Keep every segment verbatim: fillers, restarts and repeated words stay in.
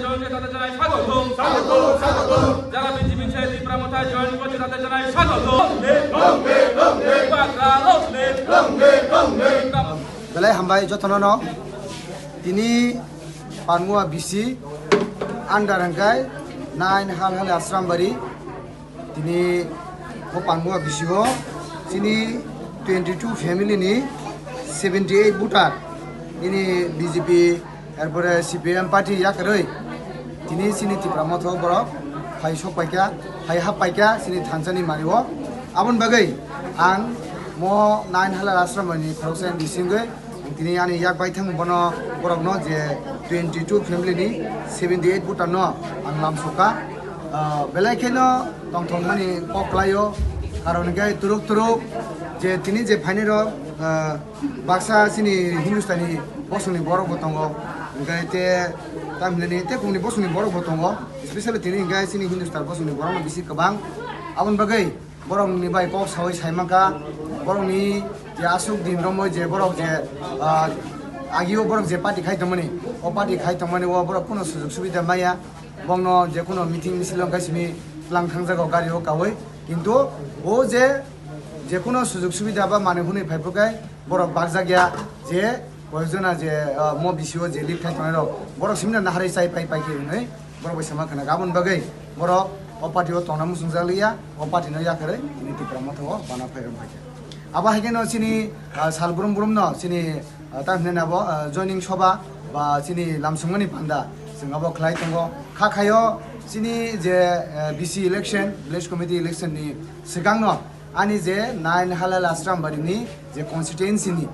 জয়েন করতে জানাই স্বাগতম। স্বাগতম, স্বাগতম। যারা বিজেপি ছেড়ে ত্রিপুরা মথায় জয়েন করছে তাদের জানাই স্বাগতম। Long live, long live। Bangla long live। Long live, long live। Belai hambai jotono no. Tini Panmua B C under hingkai nine Halhali Asrambari. Tini bo Panmua B C o chini twenty two family ni seventy eight voter ini B J P, erpore C P I M party yakarwi tini chini Tipra Motha o borok phai sok paikha, phai hap paikha chini thansa ni mari o. Aboni bagwi ang mo nine Halhali Asrambari ni khoroksa bisingwi Tini ani yak baithang bono borokno je twenty two family ni seventy eight voter no ang lamsokha. Ah, belai kheno tongthokmani kok kwlaio, karon hwnkhe turuk turuk je tini je phainai rok, ah, baksa chini Hindustani bosongni borok bo tongo, hwnkhe te Tamilni tei kungni bosongni borok bo tongo, especially tini hwnkhe chini Hindustan bosongni borokno bisi kwbang. Aboni bagwi Borokni bai kok saui sai mankha, borokni je aswk din romwi je borok je, ah, agio borok je party khai tongmani, o party khai tongmani o borok kuno sujok subida maya, bongno je kuno meeting misil wngkha simi tlang thangjago gari o kaui, kintu o je, je kuno sujok subida ba manwi hwnwi phai phurkhe borok bakjak ya je koyekjona je, ah, mo B C o je lead khai tongnai rok, borok simi no naharwi chai pai pai khe hwnwi. Borok bai sama khna aboni bagwi borok o party o tongna muchungjak liya, o party no yakarwi tini Tipra Motha o bana phai rwng phaikha. Abo hai kheno chini, ah, sal brum brum no chini, ah, ta hwnwi abo, ah, joining soba ba chini lamsongmani panda chwng abo khlai tongo. Kha khaio chini je, ah, B C election, village committee election ni swkang no Ani je nine Halhali Asrambari ni je constituency ni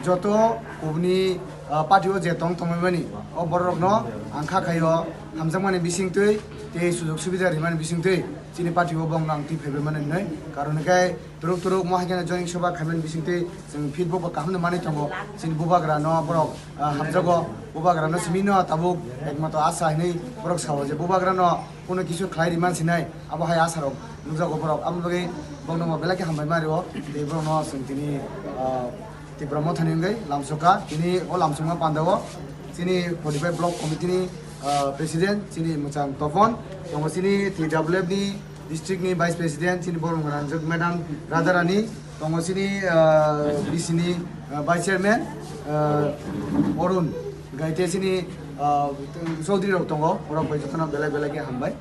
joto kubuni, ah, party o je tong tongmani o borok rok no ang kha khaio hamjakmani bisingtwi tei sujok subida rimani bisingtwi chini party o bongno ang twi phaibai mani hinwi karon hwnkhe turuk turuk mo hai kheno joining soba khaimani bisingtwi chwng feedback bo kaham no manwi tongo chini bubagra no borok, ah, hamjago bubagra no simi no tabuk ekmatro asa hinwi borok sao je bubagra no Kuno kisu khlai ri man sinai, abo hai asarok nukjago borok. Aboni bagwi borokno bo belai khe hambai ma rio. Tei borokno chwng tini, ah, Tipra Mothani wngwi lamsokha. Tini o lamsokma pandao chini forty five block committee ni, ah, president chini mwchang Topon, tongo chini T W F ni district ni vice president chini borok Ranjak madam Radharani, tongo chini, ah, B C ni, ah, vice chairman, ah, Arun, gaite chini, ah, Chaudhary rok tongo, borok bai jotono belai belai khe hambai.